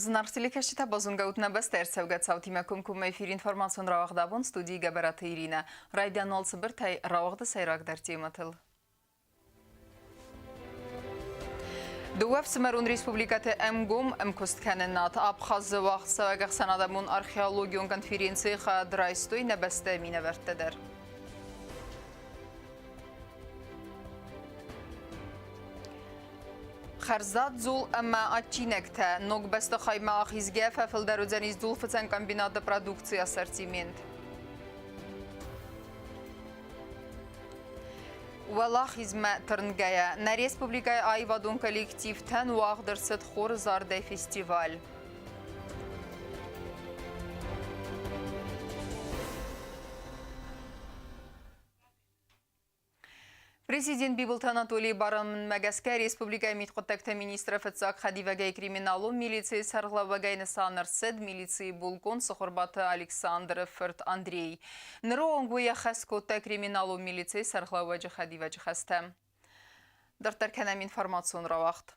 Зынаргъ телекӕсджытӕ, базонгӕ ут нӕ бӕстӕ ӕрцӕугӕ цаутимӕ комкоммӕ эфир информацион рауагъд абон студийы Гӕбӕраты Иринӕ. Райдиан уал цыбыртӕй рауагъды сӕйрагдӕр темӕтыл. Дыууӕ ӕфсымӕрон республикӕты ӕмгом ӕмкуысткӕнынад Абхазы уагъдцӕуӕг ӕхсӕнадӕмон археологион конференцийы хайад райстой нӕ бӕстӕйы минӕвӕрттӕ дӕр. Хӕрзад дзул ӕмӕ адджинӕгтӕ ног бӕстыхаймӕ ахизгӕ фӕфылдӕр уыдзӕнис дзулфыцӕн комбинаты продукцийы ассортимент. Уӕлахизмӕ тырнгӕйӕ, нӕ республикӕйы аивадон коллективтӕн уагъд ӕрцыд хоры зардӕй фестиваль. Президент Бибылты Анатолийы барамындмӕ гӕсгӕ республикӕйы мидхъуыддӕгты министры фыццаг хӕдивӕгӕй криминалон милицийы сӕргълӕууӕгӕй нысан ӕрцыд милицийы булкъон Цыхуырбаты Александры фырт Андрей. Ныры онг уый ӕххӕст кодта криминалон милицийы сӕргълӕууӕджы хӕдивӕджы хӕстӕ. Дарддӕр кӕнӕм информацион рауагъд.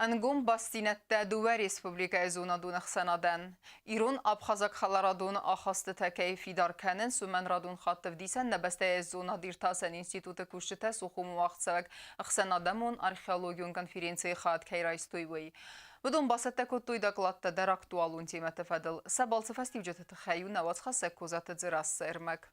Ӕнгом бастдзинӕдтӕ дыууӕ республикӕйы зонадон ӕхсӕнадӕн. Ирон-абхазаг хӕларадон ахастытӕ кӕй фидар кӕнынц, уымӕн радон хатт ӕвдисӕн нӕ бӕстӕйы зонад-иртасӕн институты кусджытӕ Сухумы уагъдцӕуӕг ӕхсӕнадӕмон археологион конференцийы хайад кӕй райстой, уый. Уыдон бацӕттӕ кодтой докладтӕ дӕр актуалон темӕты фӕдыл. Сӕ балцы фӕстиуджыты тыххӕй у нӕ уацхӕссӕг Козаты Дзерассӕ ӕрмӕг.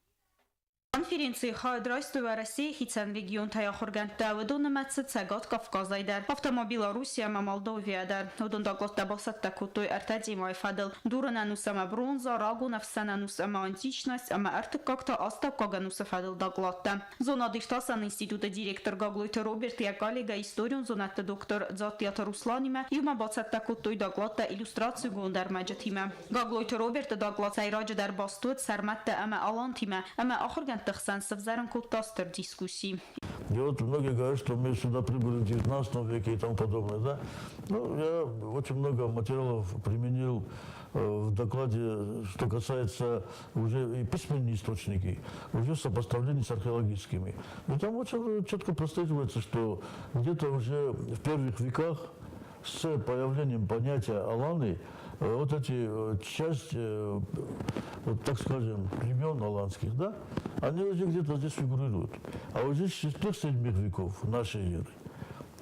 Конференцийы хайад райстой Уӕрӕсейы хицӕн регионтӕй ахуыргӕндтӕ, уыдон нымӕцы Цӕгат Кавказӕй дӕр, афтӕ ма Белорусси ӕмӕ Молдовийӕ дӕр. Уыдон докладтӕ бацӕттӕ кодтой ӕртӕ темӕйы фӕдыл: дурын ӕнус ӕмӕ бронза, рагон ӕфсӕн ӕнус ӕмӕ античность ӕмӕ ӕртыккаг та астӕуккаг ӕнусы фӕдыл докладтӕ. Зонад-иртасӕн институты директор Гаглойты Роберт йӕ коллегӕ историон зонӕдты доктор Дзаттиаты Русланимӕ иумӕ бацӕттӕ кодтой докладтӕ иллюстрацигонд ӕрмӕджытимӕ. Гаглойты Роберты доклад сӕйраджыдӕр баст уыд сӕрмӕттӕ ӕмӕ алантимӕ, ӕмӕ ахуыргӕндты хсӕн сывзӕрын кодта стыр дискусси. И вот многие говорят, что мы сюда прибыли в XIX веке и тому подобное. Да? Ну, я очень много материалов применил в докладе, что касается уже и письменные источники, уже сопоставление с археологическими. И там очень четко прослеживается, что где-то уже в первых веках с появлением понятия Аланы вот эти часть, вот так скажем, племен аланских, да, они уже где-то здесь фигурируют. А вот здесь с тех средних веков нашей эры,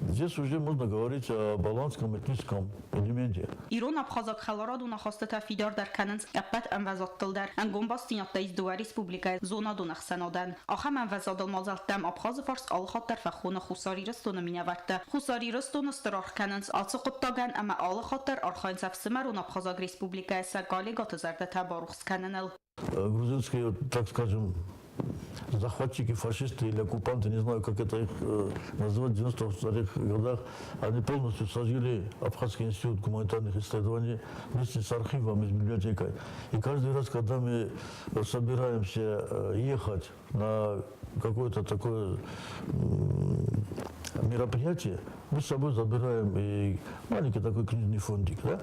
здесь уже можно говорить об аланском этническом элементе. Ирон-абхазаг хӕларадон ахастытӕ фидардӕр кӕнынц ӕппӕт ӕмвӕзадтыл дӕр. Ӕнгом бастдзинӕдтӕ ис дыууӕ республикӕйы зонадон ӕхсӕнадӕн. Ахӕм ӕмвӕзадыл мадзӕлттӕм Абхазы фарс алыхатт дӕр фӕхоны Хуссар Ирыстоны минӕвӕрттӕ. Хуссар Ирыстоны стыр аргъ кӕнынц ацы хъуыддагӕн ӕмӕ алыхатт дӕр архайынц ӕфсымӕрон Абхазаг республикӕйы сӕ коллегӕты зӕрдӕтӕ барухс кӕныныл. Грузинские, так скажем, захватчики, фашисты или оккупанты, не знаю, как это их назвать, в 92-х годах, они полностью сожгли Абхазский институт гуманитарных исследований вместе с архивом и с библиотекой. И каждый раз, когда мы собираемся ехать на какое-то такое мероприятие, мы с собой забираем и маленький такой книжный фондик. Да?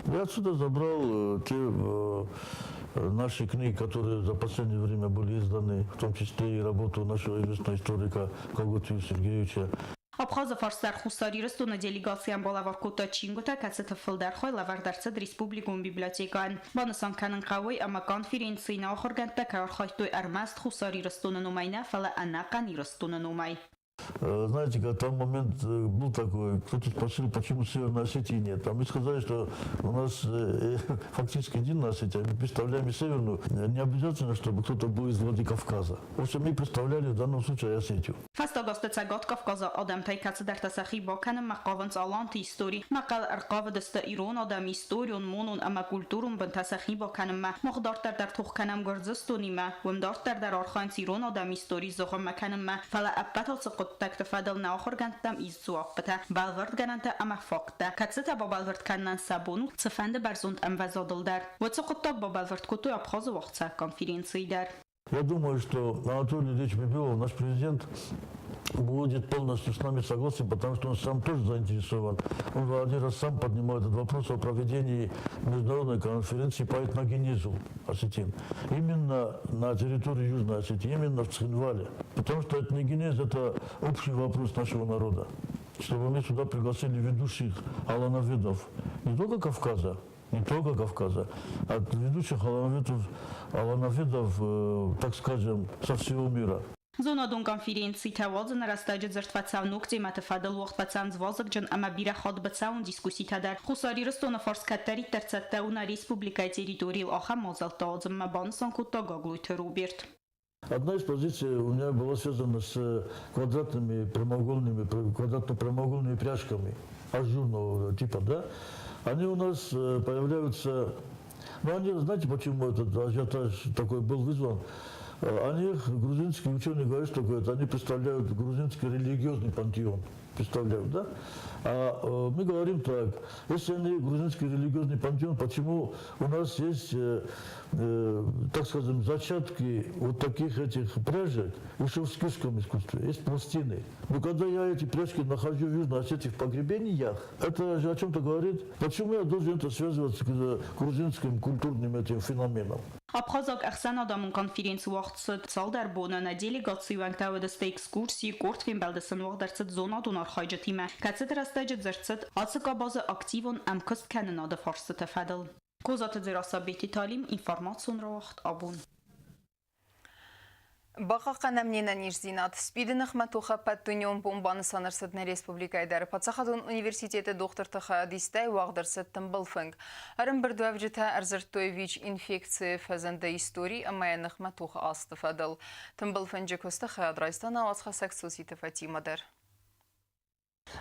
Я отсюда забрал те наши книги, которые за последнее время были изданы, в том числе и работу нашего известного историка Колготьева Сергеевича. Абхазы фарс дӕр Хуссар Ирыстоны делегацийӕн балӕвар кодта чингуытӕ, кӕцыты фылдӕр хай лӕвӕрд ӕрцыд республикон библиотекӕйӕн. Банысан кӕнын хъӕуы, ӕмӕ конференцийы нӕ ахуыргӕндтӕ кӕй архайдтой ӕрмӕст Хуссар Ирыстоны номӕй нӕ, фӕлӕ ӕнӕхъӕн Ирыстоны номӕй. Знаете, когда там момент был такой, кто-то спросил, почему Северной Осетии нет. Там мы сказали, что у нас фактически единая Осетия, мы представляем и Северную. Не обязательно, чтобы кто-то был из Владикавказа. В общем, мы представляли в данном случае Осетию. Фӕстаг азты Цӕгат Кавказы адӕмтӕй кӕцыдӕртӕ сӕхи бакӕнынмӕ хъавынц аланты истори. Мӕхъӕл ӕрхъавыдысты ирон адӕмы историон, монон ӕмӕ культурон бынтӕ сӕхи бакӕнынмӕ. Мах дарддӕр дӕр тох кӕнӕм Гуырдзыстонимӕ, уым дарддӕр дӕр архайынц ирон адӕмы истори зыгъуыммӕ кӕнынмӕ, фӕлӕ ӕппӕт ацы хъуыддӕгты фӕдыл нӕ ахуыргӕндтӕм ис дзуаппытӕ, бӕлвырдгӕнӕнтӕ ӕмӕ факттӕ, кӕцытӕ бабӕлвырд кӕнынӕн сӕ бон у цыфӕнды бӕрзонд ӕмвӕзадыл дӕр. Уыцы хъуыддаг бабӕлвырд кодтой Абхазы уагъдцӕуӕг конференцийы дӕр. Я думаю, что Анатолий Ильич Бибилов, наш президент, будет полностью с нами согласен, потому что он сам тоже заинтересован. Он один раз сам поднимал этот вопрос о проведении международной конференции по этногенезу осетин. Именно на территории Южной Осетии, именно в Цхинвале. Потому что этногенез – это общий вопрос нашего народа. Чтобы мы сюда пригласили ведущих алановедов не только Кавказа, не только Кавказа, а ведущих алановедов, так скажем, со всего мира. Зонадон конференцитӕ уадзыны рӕстӕджы дзырд фӕцӕуы ног темӕты фӕдыл, уагъд фӕцӕуынц вазыгджын ӕмӕ бирӕ хатт быцӕуон дискусситӕ дӕр. Хуссар Ирыстоны фарс кӕддӕриддӕр цӕттӕ у нӕ республикӕйы территорийыл ахӕм мадзӕлттӕ ауадзынмӕ, банысан кодта Гаглойты Роберт. Одна из позиций у меня была связана с квадратными прямоугольными, квадратно-прямоугольными пряжками ажурного типа, да? Они у нас появляются, ну они, знаете, почему этот ажиотаж такой был вызван? Они, грузинские ученые говорят, что говорят, они представляют грузинский религиозный пантеон, представляют, да? А мы говорим так, если они грузинский религиозный пантеон, почему у нас есть, так скажем, зачатки вот таких этих пряжек еще в скифском искусстве, есть пластины. Но когда я эти пряжки нахожу в Южной Осетии в погребениях, это же о чем-то говорит, почему я должен это связывать с грузинским культурным этим феноменом? Абхазаг ӕхсӕнадӕмон конференци уагъд цыд цалдӕр боны. Нӕ делегацийы уӕнгтӕ уыдысты экскурсийы, къорд фембӕлды сын уагъд ӕрцыд зонадон архайджытимӕ, кӕцыты рӕстӕджы дзырд цыд ацы къабазы активон ӕмкуысткӕнынады фарстыты фӕдыл. Козаты Дзерассӕ, Бети Талим, информацион рауагъд Абон. Бахъахъхъӕнӕм не нӕниздзинад. СПИД-ы ныхмӕ тохы ӕппӕтдунеон бон банысан ӕрцыд нӕ республикӕйы дӕр. Паддзахадон университеты дохтырты хайадистӕй уагъд ӕрцыд тымбыл фынг. Ӕрӕмбырдуӕвджытӕ ӕрдзырдтой ВИЧ-инфекцийы фӕзынды истори ӕмӕ йӕ ныхмӕ тохы азты фӕдыл. Тымбыл фынджы куысты хайад райста нӕ уацхӕссӕг Цоциты Фатимӕ дӕр.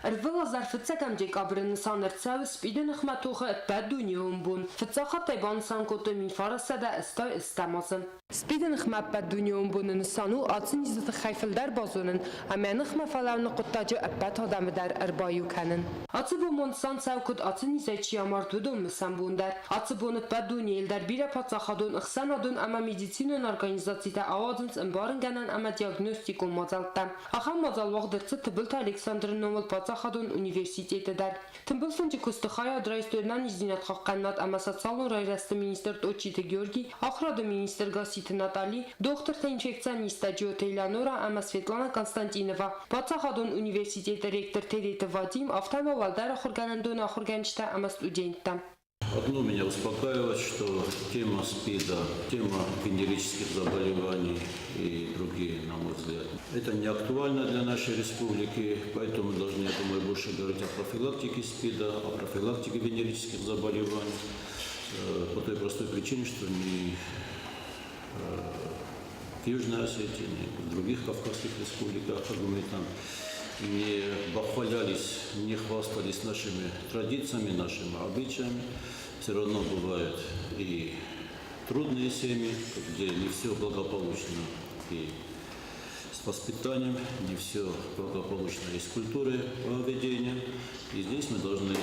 Ӕрвылаз дӕр фыццӕгӕм декабры нысан ӕрцӕуы СПИД-ы ныхмӕ тохы ӕппӕтдунеон бон. Фыццаг хатт ӕй банысан кодтой 1988 азы. СПИД-ы ныхмӕ ӕппӕтдунеон боны нысан у ацы низы тыххӕй фылдӕр базонын ӕмӕ ныхмӕ фӕлӕууыны хъуыддаджы ӕппӕт адӕмы дӕр ӕрбаиу кӕнын. Ацы бон ма нысан цӕуы куыд ацы низӕй чи амард, уыдон мысӕн бон дӕр. Ацы бон ӕппӕт дунейыл дӕр бирӕ паддзахадон, ӕхсӕнадон ӕмӕ медицинон организацитӕ ауадзынц ӕмбарынгӕнӕн ӕмӕ диагностикон мадзӕлттӕ. Ахӕм мадзал уагъд ӕрцыд Тыбылты Александры номыл паддзахадон университеты дӕр. Тымбыл фынджы куысты хайад райстой ӕнӕниздзинад хъахъхъӕнынад ӕмӕ социалон райрӕзты министр Тъотчиты Георгий, ахуырады министр Гасситы Натали, дохтыртӕ-инфекционисттӕ Джиоты Элеонора ӕмӕ Светлана Константинова, паддзахадон университеты ректор Тедеты Вадим, афтӕ ма уӕлдӕр ахуыргӕнӕндоны ахуыргӕнджытӕ ӕмӕ студенттӕ. Одно меня успокаивает, что тема СПИДа, тема венерических заболеваний и другие, на мой взгляд, это не актуально для нашей республики, поэтому мы должны, я думаю, больше говорить о профилактике СПИДа, о профилактике венерических заболеваний, по той простой причине, что ни в Южной Осетии, ни в других кавказских республиках, как мы там не бахвалялись, не хвастались нашими традициями, нашими обычаями. Все равно бывают и трудные семьи, где не все благополучно и с воспитанием, не все благополучно и с культурой поведения. И здесь мы должны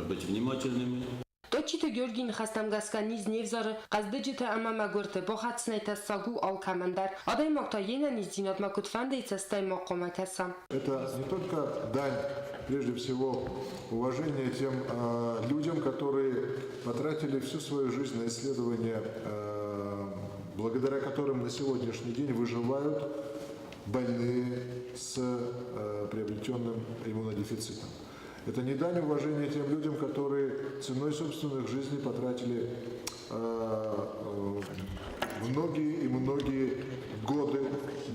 быть внимательными. Тотчиты Георгийы ныхӕстӕм гӕсгӕ низ не взары хъӕздыджыты ӕмӕ мӕгуырты, бахӕцынӕй тӕссаг у алкӕмӕн дӕр. Адӕймаг та йе нӕниздзинадмӕ куыдфӕндыйы цӕстӕй ма хъуамӕ кӕса. Это не только дань, прежде всего, уважения тем людям, которые потратили всю свою жизнь на исследования, благодаря которым на сегодняшний день выживают больные с приобретенным иммунодефицитом. Это не дань уважения тем людям, которые ценой собственных жизней потратили многие и многие годы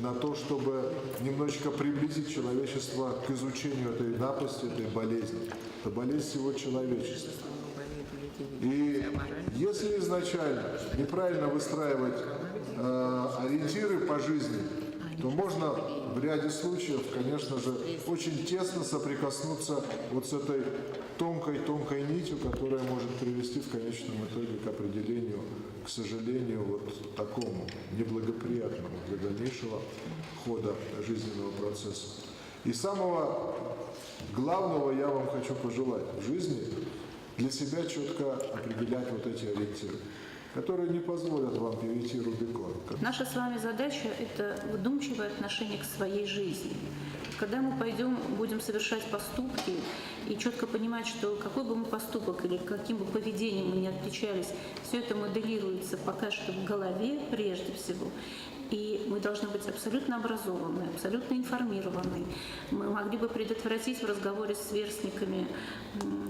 на то, чтобы немножечко приблизить человечество к изучению этой напасти, этой болезни. Это болезнь всего человечества. И если изначально неправильно выстраивать ориентиры по жизни, то можно в ряде случаев, конечно же, очень тесно соприкоснуться вот с этой тонкой-тонкой нитью, которая может привести в конечном итоге к определению, к сожалению, вот такому неблагоприятному для дальнейшего хода жизненного процесса. И самого главного я вам хочу пожелать в жизни для себя четко определять вот эти ориентиры, которые не позволят вам перейти Рубикон. Наша с вами задача – это вдумчивое отношение к своей жизни. Когда мы пойдем, будем совершать поступки И четко понимать, что какой бы мы поступок или каким бы поведением мы ни отличались, все это моделируется пока что в голове прежде всего. И мы должны быть абсолютно образованы, абсолютно информированы. Мы могли бы предотвратить в разговоре с сверстниками,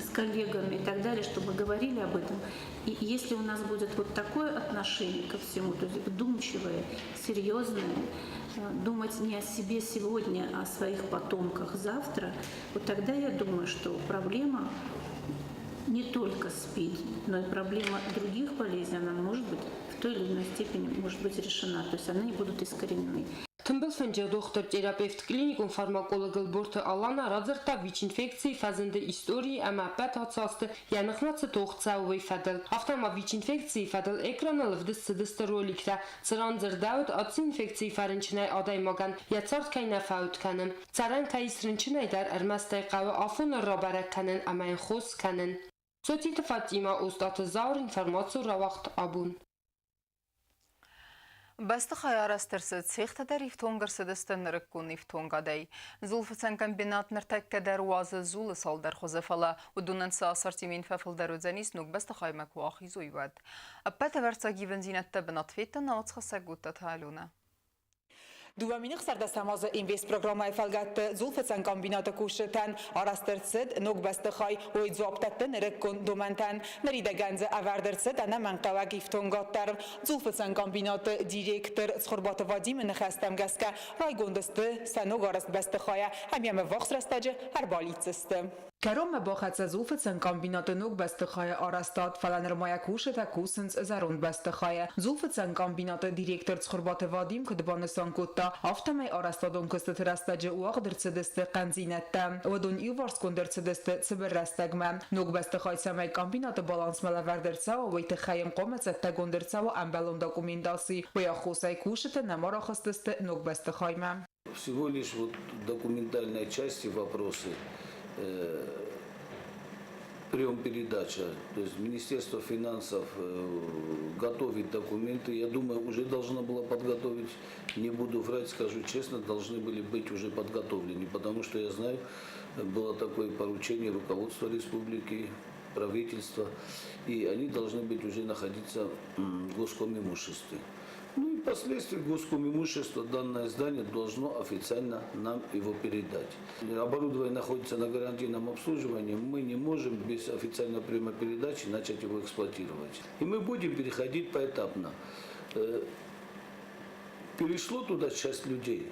с коллегами и так далее, чтобы говорили об этом. И если у нас будет вот такое отношение ко всему, то есть вдумчивое, серьезное, думать не о себе сегодня, а о своих потомках завтра, вот тогда я думаю, что проблема не только СПИД, но и проблема других болезней, она может быть в той или иной степени может быть решена, то есть они не будут искоренены. Тымбыл фынджы дохтыр терапевт клиникон фармаколог Ӕлборты Алана радзырдта ВИЧ-инфекцийы фӕзынды историйы ӕмӕ ӕппӕт ацы азты йӕ ныхмӕ цы тох цӕуы, уый фӕдыл. Афтӕ ма ВИЧ-инфекцийы фӕдыл экраныл ӕвдыст цыдысты роликтӕ, цыран дзырдӕуыд, ацы инфекцийы фӕрынчынӕй адӕймагӕн йӕ цард кӕй нӕ фӕуд кӕны. Цӕрӕн кӕй ис рынчынӕй дӕр, ӕрмӕст ӕй хъӕуы афоныл рабӕрӕг кӕнын ӕмӕ йын хос кӕнын. Цоциты Фатимӕ, Остъаты Зауыр, информацион рауагъд Абон. Бӕстыхай арӕзт ӕрцыд, цехтӕ дӕр ифтонг ӕрцыдысты нырыккон ифтонгадӕй. Дзулфыцӕн комбинат ныртӕккӕ дӕр уадзы дзулы цалдӕр хуызы, фӕлӕ уыдонӕн сӕ ассортимент фӕфылдӕр уыдзӕнис ног бӕстыхаймӕ куы ахизой, уӕд. Ӕппӕт ӕвӕрццаг ивындзинӕдтӕ бынат федта науӕдзхӕссӕг Гуттаты Аленӕ. 2016 азы Инвестпрограммӕйы фӕлгӕтты дзулфыцӕн комбинаты кусджытӕн арӕзт ӕрцыд ног бӕстыхай, уый дзуапп дӕтты нырыккон домӕнтӕн. Ныридӕгӕн дзы ӕвӕрд ӕрцыд ӕнӕмӕнгхъӕуӕг ифтонгад дӕр. Дзулфыцӕн комбинаты директор Цхуырбаты Вадимы ныхӕстӕм гӕсгӕ райгонд сты сӕ ногарӕзт бӕстыхайӕ ӕмӕ йӕм ӕввахс рӕстӕджы ӕрбалидздзысты. Кӕронмӕ бахӕццӕ дзулфыцӕн комбинаты ног бӕстыхайы арӕзтад, фӕлӕ нырма йӕ кусджытӕ кусынц зӕронд бӕстыхайы. Дзулфыцӕн комбинаты директор Цхуырбаты Вадим куыд банысан кодта, афтӕмӕй арӕзтадон куыстыты рӕстӕджы уагъд ӕрцыдысты хъӕндзинӕдтӕ. Уыдон иуварсгонд ӕрцыдысты цыбыр рӕстӕгмӕ. Ног бӕстыхай цӕмӕй комбинаты балансмӕ лӕвӕрд ӕрцӕуа, уый тыххӕй йын хъуамӕ цӕттӕгонд ӕрцӕуа ӕмбӕлон документаци. Уый аххосӕй кусджытӕ нӕма рахызтысты ног бӕстыхаймӕ. Всего лишь вот документальной части вопросы прием-передача. То есть Министерство финансов готовит документы. Я думаю, уже должно было подготовить. Не буду врать, скажу честно, должны были быть уже подготовлены. Потому что я знаю, было такое поручение руководства республики, правительства, и они должны быть уже находиться в госкомимуществе. Ну и впоследствии госкомимущество данное здание должно официально нам его передать. Оборудование находится на гарантийном обслуживании, мы не можем без официальной приема-передачи начать его эксплуатировать. И мы будем переходить поэтапно. Перешло туда часть людей,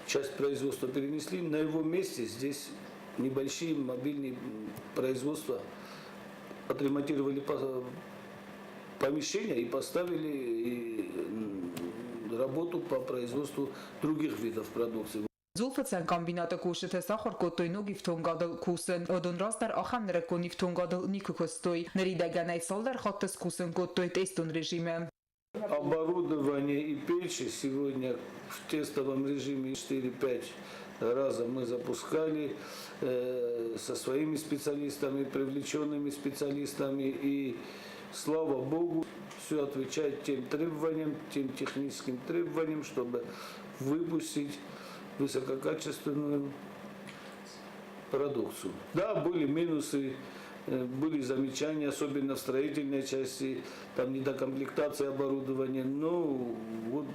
часть производства перенесли, на его месте здесь небольшие мобильные производства отремонтировали помещения и поставили работу по производству других видов продукции. Дзулфыцӕн комбинаты кусджытӕ сахуыр кодтой ног ифтонгадыл кусын. Уыдон раздӕр ахӕм нырыккон ифтонгадыл никуы куыстой. Ныридӕгӕн ӕй цалдӕр хатты скусын кодтой тестон режимы. Оборудование и печи сегодня в тестовом режиме 4-5 раза мы запускали со своими специалистами, привлеченными специалистами. И слава богу, все отвечает тем требованиям, тем техническим требованиям, чтобы выпустить высококачественную продукцию. Да, были минусы, были замечания, особенно в строительной части, там недокомплектация оборудования, но вот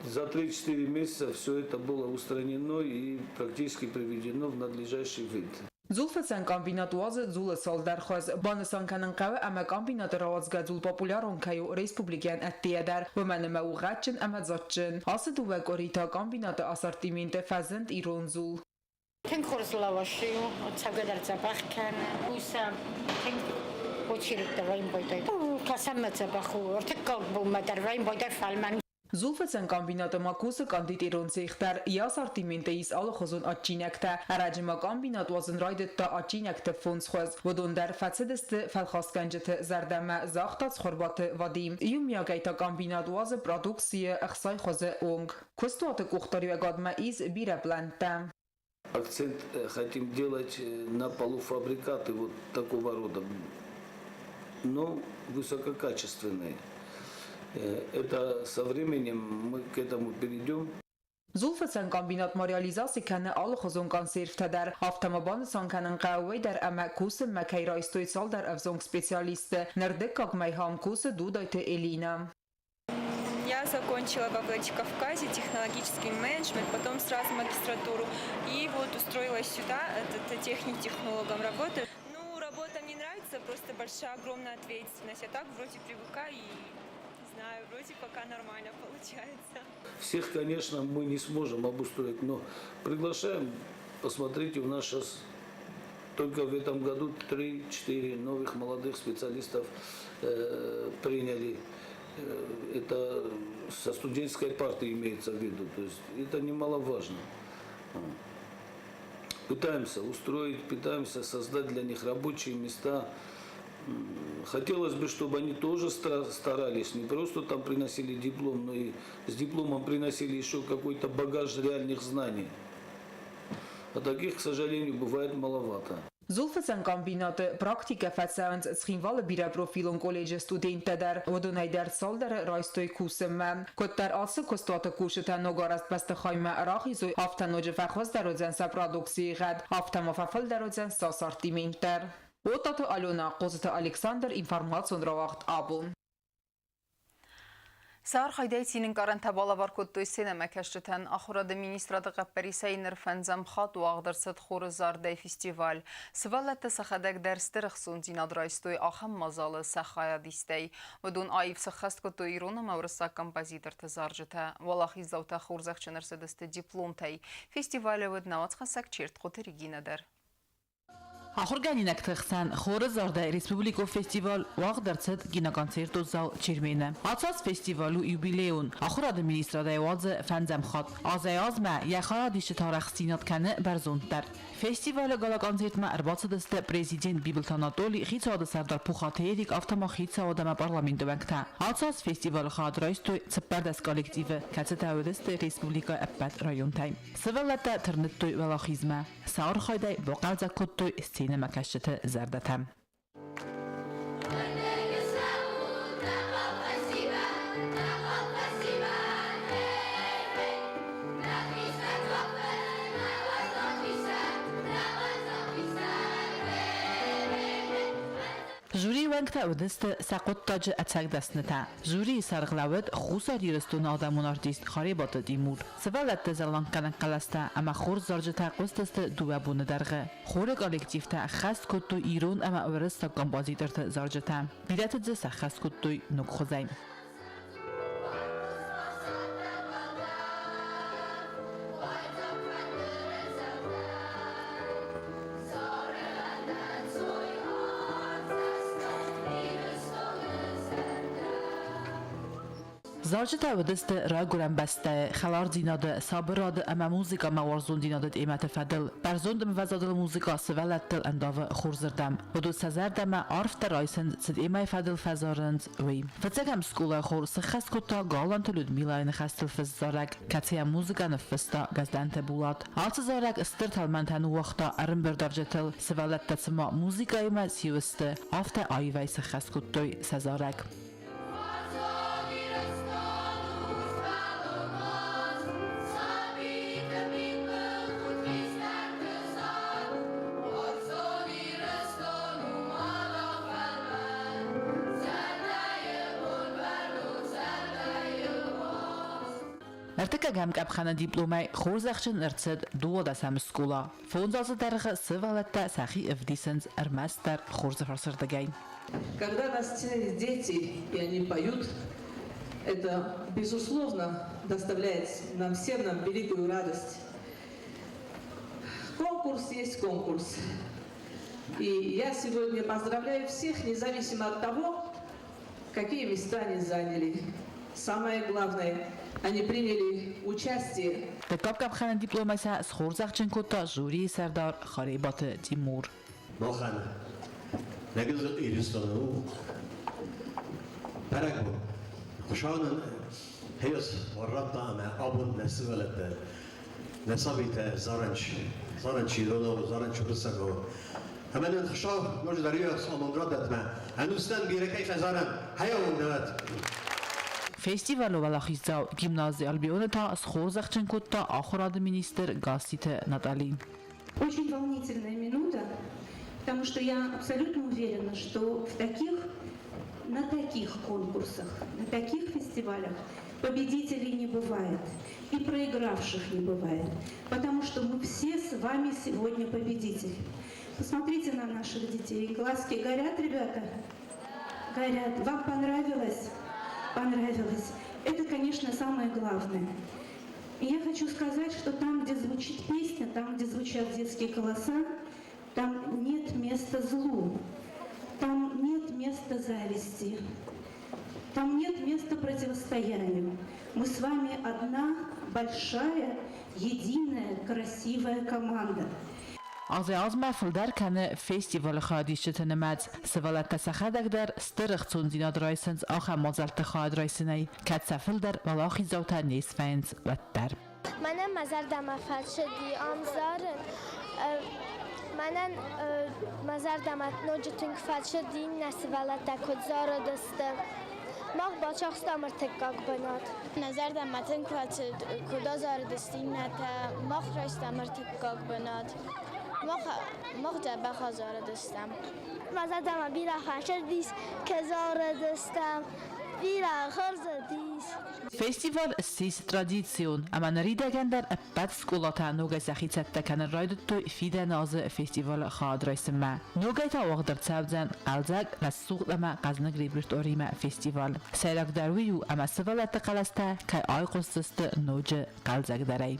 за 3-4 месяца все это было устранено и практически приведено в надлежащий вид. Дзулфыцӕн комбинат уадзы дзулы цалдӕр хуыз. Банысан кӕнын хъӕуы ӕмӕ комбинаты рауадзгӕ дзул популярон кӕй у республикӕйӕн ӕддейӕ дӕр, уымӕн ӕмӕ у гъӕдджын ӕмӕ дзаджджын. Ацы дыууӕ къуыри та комбинаты ассортименты фӕзынд ирон дзул. Тынг хорз лаваш у, цӕугӕ дӕр дзӕбӕх кӕны. Уый сӕ тынг очередтӕ вӕййын байдайы. Кӕсӕнмӕ дзӕбӕх у, ӕртыккаг бонмӕ дӕр вӕййын байдайы фӕлмӕн. Дзулфыцӕн комбинаты ма кусы кондитерон цех дӕр. Йӕ ассортименты ис алыхуызон адджинӕгтӕ. Ӕрӕджы ма комбинат уадзын райдыдта адджинӕгты фондз хуыз. Уыдон дӕр фӕцыдысты фӕлхасгӕнджыты зӕрдӕмӕ, загъта Цхуырбаты Вадим. Иумиагӕй та комбинат уадзы продукцийы ӕхсай хуызы онг. Куыстуаты къухдариуӕгадмӕ ис бирӕ плӕнттӕ. Акцент хотим делать на полуфабрикаты вот такого рода, но высококачественные. Это со временем мы к этому перейдем. Дзулфыцӕн комбинат ма реализаци кӕны алыхуызон консервтӕ дӕр. Афтӕ ма банысан кӕнын хъӕуы уый дӕр, ӕмӕ кусынмӕ кӕй райстой цалдӕр ӕвзонг специалисты. Ныр дыккаг мӕй ам кусы Дудайты Элинӕ. Я закончила во Владикавказе технологический менеджмент, потом сразу магистратуру. И вот устроилась сюда, это техник-технологом работаю. Ну, работа мне нравится, просто большая, огромная ответственность. А так вроде привыкаю и, не знаю, вроде пока нормально получается. Всех, конечно, мы не сможем обустроить, но приглашаем, посмотрите, у нас сейчас только в этом году 3-4 новых молодых специалистов приняли. Это со студенческой партии имеется в виду, то есть это немаловажно. Пытаемся устроить, пытаемся создать для них рабочие места. Хотелось бы, чтобы они тоже старались, не просто там приносили диплом, но и с дипломом приносили еще какой-то багаж реальных знаний. А таких, к сожалению, бывает маловато. Дзулфыцӕн комбинаты практикӕ фӕцӕуынц Цхинвалы бирӕпрофилон колледжы студенттӕ дӕр. Уыдонӕй дӕр цалдӕры райстой кусынмӕ. Куыддӕр ацы куыстуаты кусджытӕ ногарӕзт бӕстыхаймӕ рахизой, афтӕ ноджы фӕхуыздӕр уыдзӕн сӕ продукцийы гъӕд, афтӕ ма фӕфылдӕр уыдзӕн сӕ ассортимент дӕр. Оттаты Алена, Хъоцыты Александр, информацион рауагъд «Абон». Сӕ архайдӕй цинӕнкъарӕнтӕ балӕвар кодтой сценӕмӕкӕсджытӕн. Ахуырады министрады хъӕппӕрисӕй ныр фӕндзӕм хатт уагъд ӕрцыд хоры зардӕй фестиваль. Сывӕллӕттӕ сӕхӕдӕг дӕр стыр ӕхцондзинад райстой ахӕм мадзалы сӕ хайадистӕй. Уыдон аив сӕххӕст кодтой ирон ӕмӕ уырыссаг композиторты зарджытӕ. Уӕлахиздзаутӕ хорзӕхджын ӕрцыдысты дипломтӕй. Фестивалы уыд науӕдзхӕссӕг Чертхъоты Регинӕ дӕр. Ахуыргӕнинӕгты хсӕн хоры зӕрдӕ республикон фестиваль уагъд ӕрцыд киноконцертон зал Чермены. Ацы аз фестиваль у юбилейон. Ахуырады министрадӕй уадзы фӕндзӕм хатт. Азӕй-азмӕ йӕ хайадисджыты арӕхстдзинад кӕны бӕрзонддӕр. Фестивалы гала-концертмӕ ӕрбацыдысты президент Бибылты Анатоли, хицауады сӕрдар Пухаты Эрик, афтӕ ма хицауад ӕмӕ парламенты уӕнгтӕ. Ацы аз фестивалы хайад райстой 14 коллективы, кӕцытӕ уыдысты республикӕйы ӕппӕт районтӕй. Сывӕллӕттӕ тырныдтой уӕлахизмӕ. Сӕ архайдӕй бахъӕлдзӕг кодтой сценӕмӕкӕсджыты зӕрдӕтӕ. Жюрийы уӕнгтӕ уыдысты сӕ хъуыддаджы ӕцӕг дӕснытӕ. Жюрийы сӕргълӕууӕг Хуссар Ирыстоны адӕмон артист Харебаты Тимур. Сывӕллӕтты зӕлланггӕнӕг хъӕлӕстӕ ӕмӕ хорз зарджытӕ хъуыстысты дыууӕ боны дӕргъы. Хоры коллективтӕ ӕххӕст кодтой ирон ӕмӕ уырыссаг композиторты зарджытӕ. Бирӕты дзы сӕххӕст кодтой ног хуызӕй. Зарджытӕ уыдысты райгуырӕн бӕстӕйы хӕлардзинады, сабырады ӕмӕ музыкӕмӕ уарзондзинады темӕты фӕдыл. Бӕрзонд ӕмвӕзадыл музыкӕ сывӕллӕттыл ӕндавы хорзырдӕм. Уыдон сӕ зӕрдӕмӕ арфдӕр райсынц, цы темӕйы фӕдыл фӕзарынц, уый. Фыццӕгӕм скъолайы хор сыххӕст кодта Галанты Людмилӕйы ныхӕстыл фыст зарӕг, кӕцыйӕ музыкӕ ныффыста Гӕздӕнты Булат. Ацы зарӕг стыр тӕлмӕнтӕ ныууагъта ӕрӕмбырдуӕвджытыл, сывӕллӕттӕ цыма музыкӕимӕ сиу сты, афтӕ аивӕй сыххӕст кодтой сӕ зарӕг. Ӕртыккӕгӕм къӕпхӕны дипломӕй хорзӕхджын ӕрцыд дыууадӕсӕм скъола. Фондз азы дӕргъы сывӕллӕттӕ сӕхи ӕвдисынц ӕрмӕстдӕр хорзы фӕрсырдыгӕй. Когда на сцене дети, и они поют, это, безусловно, доставляет нам всем нам великую радость. Конкурс есть конкурс. И я сегодня поздравляю всех, независимо от того, какие места они заняли. Самое главное, они приняли участие. Дыккаг къӕпхӕны дипломӕй сӕ схорзӕхджын кодта жюрийы сӕрдар Харебаты Тимур. Махӕн нӕ гыццыл Ирыстоны у бӕрӕгбон. Хуыцау нын хъес радта ӕмӕ абон нӕ сывӕллӕттӕ, нӕ сабитӕ зарынц, зарынц иронау, зарынц уырыссагау. Ӕмӕ нын Хуыцау ноджыдӕр йӕ амонд радтӕд ӕмӕ ӕнустӕм бирӕ кӕй фӕзарӕм, хӕйау нӕ. Фестивалы уӕлахиздзау гимнази Альбион-ы та схорзӕхджын кодта ахуырады министр Гасситы Натали. Очень волнительная минута, потому что я абсолютно уверена, что в таких, на таких конкурсах, на таких фестивалях победителей не бывает и проигравших не бывает, потому что мы все с вами сегодня победители. Посмотрите на наших детей. Глазки горят, ребята? Горят. Вам понравилось? Понравилось. Это, конечно, самое главное. И я хочу сказать, что там, где звучит песня, там, где звучат детские голоса, там нет места злу, там нет места зависти, там нет места противостоянию. Мы с вами одна большая, единая, красивая команда. Азӕй-азмӕ фылдӕр кӕны фестивалы хайадисджыты нымӕц. Сывӕллӕттӕ сӕхӕдӕг дӕр стыр ӕхцондзинад райсынц ахӕм мадзӕлтты хайад райсынӕй, кӕд сӕ фылдӕр уӕлахиздзаутӕ не свӕййынц, уӕддӕр. Мӕнӕн мӕ зӕрдӕмӕ фӕцыди ам зарын. Мӕнӕн мӕ зӕрдӕмӕ ноджы тынг фӕцыди иннӕ сывӕллӕттӕ куыд зарыдысты. Мах бацахстам ӕртыккаг бынат. Нӕ зӕрдӕмӕ тынг фӕцыд, куыд азарыдысты иннӕтӕ. Мах райстам ӕртыккаг бынат. Мах дзӕбӕх азарыдыстӕм. Мӕ зӕрдӕмӕ бирӕ фӕцыдис, кӕй зарыдыстӕм, бирӕ хъырзыдис. Фестиваль ссис традицион, ӕмӕ ныридӕгӕн дӕр ӕппӕт скъолатӕ ногӕй сӕхи цӕттӕ кӕнын райдыдтой фидӕны азы фестивалы хайад райсынмӕ. Ногӕй та уагъд ӕрцӕудзӕн хъӕлдзӕг, рӕсугъд ӕмӕ хъӕзныг репертуаримӕ фестиваль. Сӕйрагдӕр уый у, ӕмӕ сывӕллӕтты хъӕлӕстӕ кӕй айхъуысдзысты ноджы хъӕлдзӕгдӕрӕй.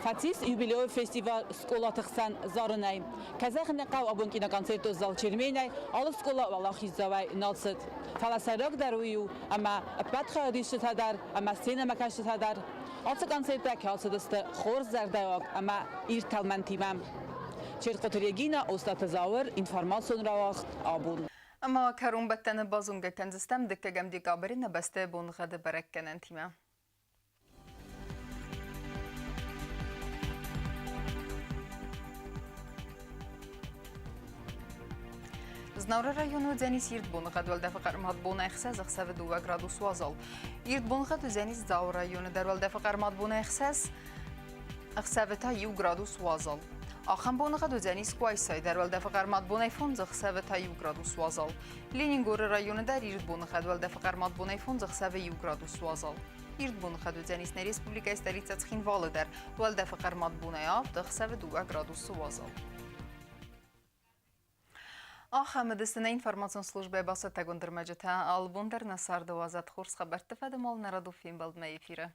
Фӕцис юбилейон фестиваль скъолаты хсӕн зарынӕй. Кӕй зӕгъын ӕй хъӕуы, абон киноконцертон зал Черменӕй алы скъола уӕлахиздзауӕй нал цыд. Фӕлӕ сӕйрагдӕр уый у, ӕмӕ ӕппӕт хайадисджытӕ дӕр ӕмӕ сценӕмӕкӕсджытӕ дӕр ацы концерттӕ кӕцыдысты хорз зӕрдӕйуаг ӕмӕ ирд тӕлмӕнтимӕ. Чертхъоты Регина, Остъаты Зауыр, информацион рауагъд абон. Ӕмӕ кӕронбӕттӕны базонгӕ кӕндзыстӕм дыккӕгӕм декабры нӕ бӕстӕйы боныгъӕды бӕрӕггӕнӕнтимӕ. Знауыры районы уыдзӕнис ирд боныгъӕд, уӕлдӕфы хъӕрмад бон 6, ӕхсӕвы 2 градус уазал. Ирд боныгъӕд уыдзӕнис Дзауы районы дӕр, уӕлдӕфы хъӕрмад бон 6, ӕхсӕвы та 1 градус уазал. Ахӕм боныгъӕд уыдзӕнис Къуайсайы дӕр, уӕлдӕфы хъӕрмад бонӕй 5, ӕхсӕвы та 1 градус уазал. Ленингоры районы дӕр ирд боныгъӕд, уӕлдӕфы хъӕрмад бонӕй 5, ӕхсӕвы 1 градус уазал. Ирд боныхъӕд уыдзӕнис нӕ республикӕйы столицӕ Цхинвалы дӕр. Уӕлдӕфы хъӕрмад бонӕй 7, ӕхсӕвы 2 градусы уазал. Ахӕм уыдысты нӕ информацион службӕйы бацӕттӕгонд ӕрмӕджытӕ. Алы бон дӕр нӕ царды уадзӕд хорз хабӕртты фӕдыл нӕ радон фембӕлдмӕ эфиры.